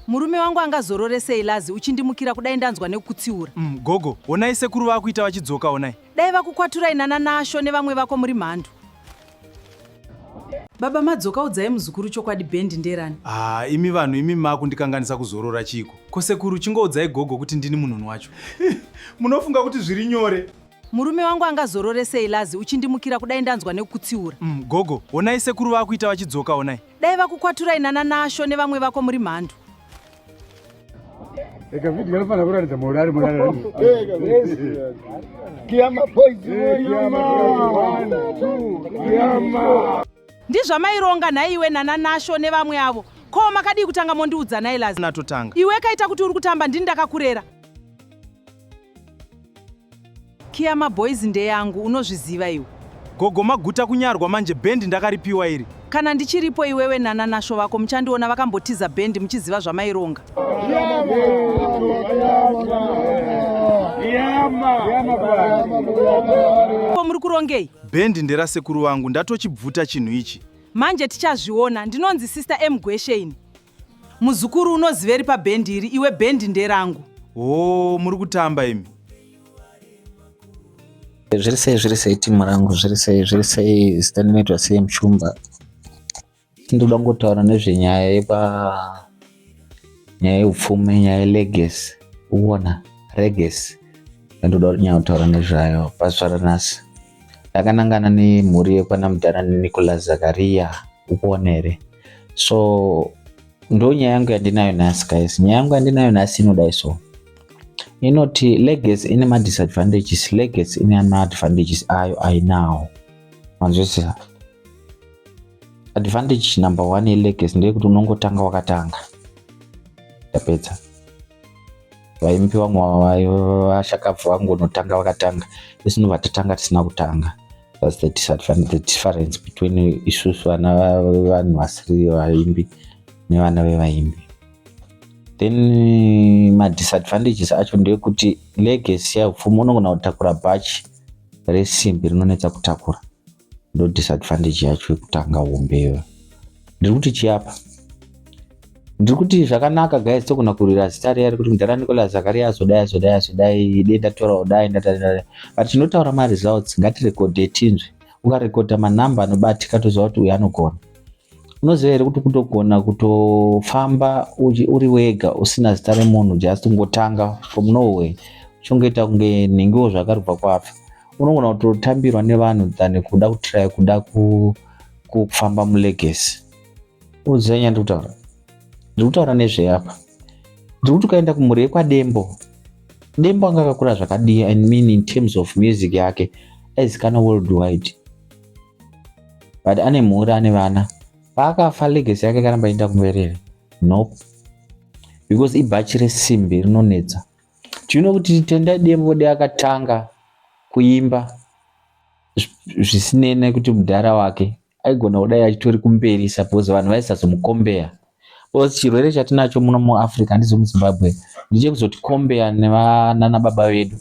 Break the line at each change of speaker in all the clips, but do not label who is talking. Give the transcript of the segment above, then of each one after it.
Murume wangu angazorore sei Lazi uchindimukira kudai ndanzwa nekukutsiura.
Umm gogo honai sekuru vakuita vachidzoka honai.
Dai vakukwaturai nana Nasho nevamwe vako muri mhandu. Baba madzoka udzai muzukuru chokwadi band nderani.
Haa imi vanhu imi makundikanganisa kuzorora chiiko ko sekuru chingoudzai gogo kuti ndini munhun wacho. Munofunga kuti zviri nyore.
Murume wangu angazorore sei Lazi uchindimukira kudai ndanzwa nekukutsiura.
Umm gogo honai sekuru vakuita vachidzoka honai.
Dai vakukwaturai nana Nasho nevamwe vako muri mhandu.
Eka video kanofanira kuratidza morari morari. Kiyama boys. Kiyama. One, two, kiyama.
Ndizvamaironga nhai iwe nana Nasho nevamwe avo. Ko makadii kutanga mondiudza nhai Lazi?
Natotanga.
Iwe kaita kuti uri kutamba ndini ndakakurera. Kiyama boys ndeyangu unozviziva iwe.
Gogo maguta kunyarwa manje band ndakaripiwa iri.
Kana ndichiripo iwewe nana Nasho vako muchandiona vakambotiza band muchiziva zvamaironga. Ko muri kurongei?
Band nderasekuru vangu ndatochibvuta chinhu ichi.
Manje tichazviona. Ndinonzi Sister M Gweshe ini. Muzukuru unoziveri pabhendi iri iwe bhendi nderangu.
Hoo muri kutamba imi.
Zviri sei zviri sei timu rangu zviri sei zviri sei zita ndinoitwa sei muchumba ndinoda kungotaura nezvenyaya yekwa nyaya yeupfumi nyaya yelegacy uona legacy yandoda kunyanya kutaura nezvayo pazuva ranhasi ndakanangana nemhuri yekwana mudhara Nicholas Zakaria ukuona here so ndo nyaya yangu yandinayo nhasi guys nyaya yangu yandinayo nhasi inodai so inoti legacy ine madisadvantages legacy ine maadvantages ayo ainawo manzwisisa advantage number one yelegacy ndeyekuti unongotanga wakatanga ndapedza vaimbi vamwe vashakabvu vangonotanga vakatanga isu ndobva tatanga tisina kutanga thats the disadvantage the difference between isusu vana vanhu vasiri vaimbi nevana vevaimbi then madisadvantages acho ndeyekuti legacy yaupfumi unogona kutakura bhachi resimbi rinonetsa kutakura ndo disadvantage yacho yekutanga hombe iyoyo ndiri kuti chiapa ndiri kuti zvakanaka guys togona kurwira zita riya rekuti mudhara Nicolas Zakaria azodai azodai azodai dei ndatorawo dai ndataura but tinotaura maresults ngatirekodhe tinzwe ukarekodha manamba anobatika toziva kuti uyu anogona unoziva here kuti kutogona kutofamba uri wega usina zita remunhu just kungotanga from nowhere uchingoita kunge nhingiwo zvakarubva kwabva unogona kutotambirwa nevanhu than kuda kutraya kuda kufamba mulegacy unoziva nyaya ndiri kutaura ndiri kutaura nezvei apa ndiri kuti ukaenda kumhuri yekwadembo dembo anga akakura zvakadii i mean in terms of music yake aizikanwa worldwide but ane mhuri ane vana paakafa legacy yake karamba ienda kumberi here nope because ibhachi resimbi rinonetsa do you know kuti tendai dembo de akatanga kuimba zvisinei nekuti mudhara wake aigona kudai achitori kumberi suppose vanhu vaisazomukombeya because chirwere chatinacho muno muafrica handizo muzimbabwe ndechekuzotikombeya nevanana baba vedu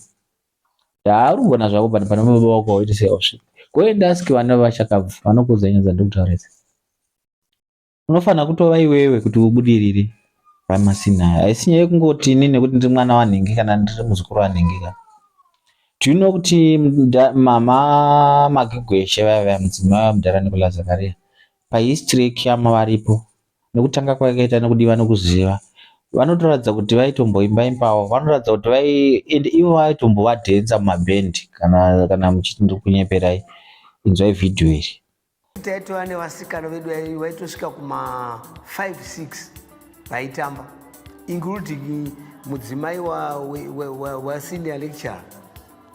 haari kugona zvako but pane baba vako waiti sei ausvika go and ask vana vachakabva vanokuudza nyaya dzandiri kutaura idzi unofanira kutova iwewe kuti ubudirire pamasina aya haisi nyaya yekungoti ini nekuti ndiri mwana wanhingi kana ndiri muzukuru wanhingi ka do you know kuti mama magigweshe vaya vaya mudzimai wamudhara Nicolas Zakaria pahistory yekiyama varipo nekutanga kwakaita nekudiva nekuziva vanotoratidza kuti vaitomboimba imbawo vanoratidza kuti vai and ivo vaitombovadhenza mumabhendi kana kana muchiti ndiri kunyeperai inzwai vhidhiyo iri
Taitova nevasikana vedu vaitosvika kuma 5 6 vaitamba including mudzimai wasenior wa, wa, lecturer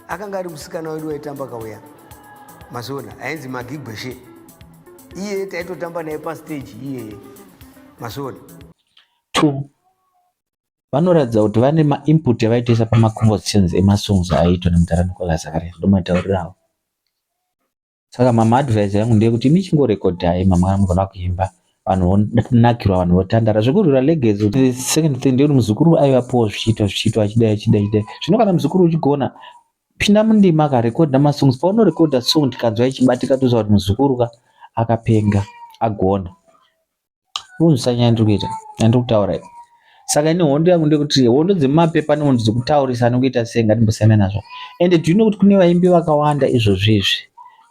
akanga ari musikana wedu waitamba kauya maziona ainzi magigweshe iye taitotamba naye pastage iyeye maziona
two vanoratidza kuti vane mainput avaitoisa pamacompositions emasongs aiitwa nemudhara Nicolas Zakaria ndomatauriro avo Saka mama advice yangu ndeyekuti imi chingorekodhai mama munogona kuimba vanhu vonakirwa vanhu votandara zvekurwira legacy the second thing ndeyekuti muzukuru aivapowo zvichiitwa zvichiitwa achidai achidai achidai zvino kana muzukuru uchigona pinda mundima akarekodha masongs paunorekodha song tikanzwa ichibatika toziva kuti muzukuru ka akapenga agona unzwisisa nyaya yandiri kuita yandiri kutaura iyi. Saka ini hondo yangu ndekuti hondo dzemapepa nehondo dzekutaurisa nekuita sei ngatimbosiyana nazvo. Ende do you know kuti kune vaimbi vakawanda izvozvi izvi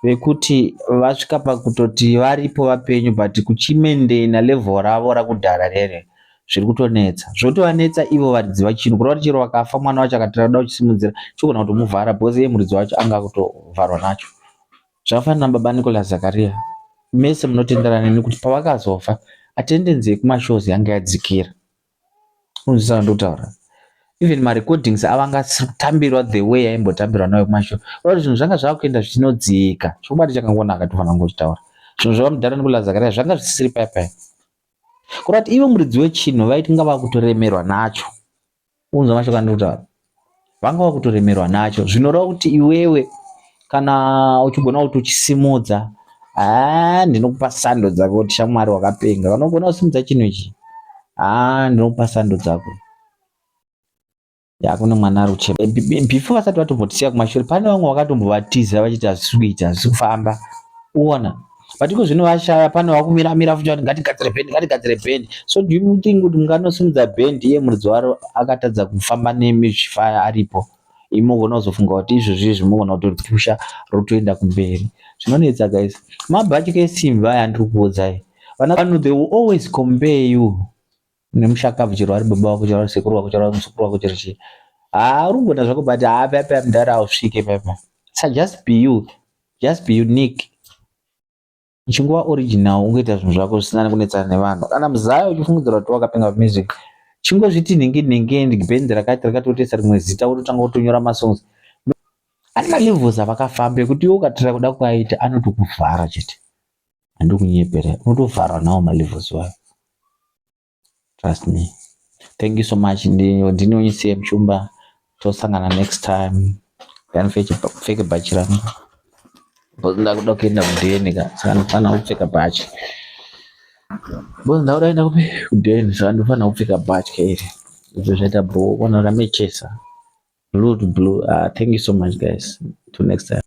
vekuti vasvika pakutoti varipo vapenyu but kuchimendena level ravo rakudhara rere zviri kutonetsa. Zvotovanetsa ivo varidzi vachinhu kureva kuti chero vakafa mwana wacho akatira kuda kuchisimudzira chogona kutomuvhara because iye muridzi wacho anga akutovharwa nacho. Zvakafanana nababa Nicholas Zakaria mese munotenderana neni kuti pavakazofa attendance yekumashows yanga yadzikira. Unzwisisa ndokutaura. Even marecordings avanga asiri kutambirwa the way yaimbotambirwa nayo kumashow. Kureva kuti zvinhu zvanga zvakuenda zvichinodzika. Chokwadi chakangonaka tofanira kungochitaura. Zvinhu zvavamudhara Nicholas Zakaria zvanga zvisiri paya paya. Kureva kuti ivo muridzi wechinhu vaiti nga vakutoremerwa nacho. Unzwa mashoko andiri kutaura. Vanga vakutoremerwa nacho. Zvinoreva kuti iwewe kana uchigona kuti uchisimudza haa ndinokupa sando dzako kuti shamwari wakapenga. Kana ugona kusimudza chinhu ichi haa ndinokupa sando dzako. Ya kune mwana ari kuchema. Before vasati vatombotisiya kumashure pane vamwe vakatombovatiza vachiti hazvisi kuita hazvisi kufamba. Uona. But iko zvino vashaya pane vakumira mira futi vati ngatigadzire bhendi ngatigadzire bhendi. So do you think kuti munganosimudza bhendi iye muridzi waro akatadza kufamba nemi zvichifaya aripo? Imi mogona kuzofunga kuti izvozvi izvi mogona kutoripusha rotoenda kumberi. Zvinonetsa guys. Mabhatyi esimbi aya andiri kuudzai. Vana vanhu they will always compare you nemushakabvu chero ari baba vako chero ari sekuru vako chero ari muzukuru wako chero chii. Haa uri kugona zvako but haa paya paya mudhara hausvike paya paya. So just be you. Just be unique. Uchingova original ungoita zvinhu zvako zvisina nekunetsana nevanhu. Kana muzaya uchifungidzira kuti wakapenga pamusic chingozviti nhingi nhingi and band rakati rakati wotoisa rimwe zita wototanga kutonyora masongs. Ane malevels avakafamba ekuti iwe ukatira kuda kuaita anotokuvhara chete. Handikunyepera unotovharwa nawo malevels wayo. Trust me. Thank you so much. Ndini wenyu CM Shumba. Tosangana next time. Ngandipfeke bhachi rangu. Because ndakuda kuenda kudheni ka. Saka ndinofanira kupfeka bhachi. Because ndakuda kuenda kupi? Kudheni. Saka ndinofanira kupfeka bhachi iri. Izvo zvaita bro. Ona ramechesa. Blue to blue. Thank you so much guys. Till next time.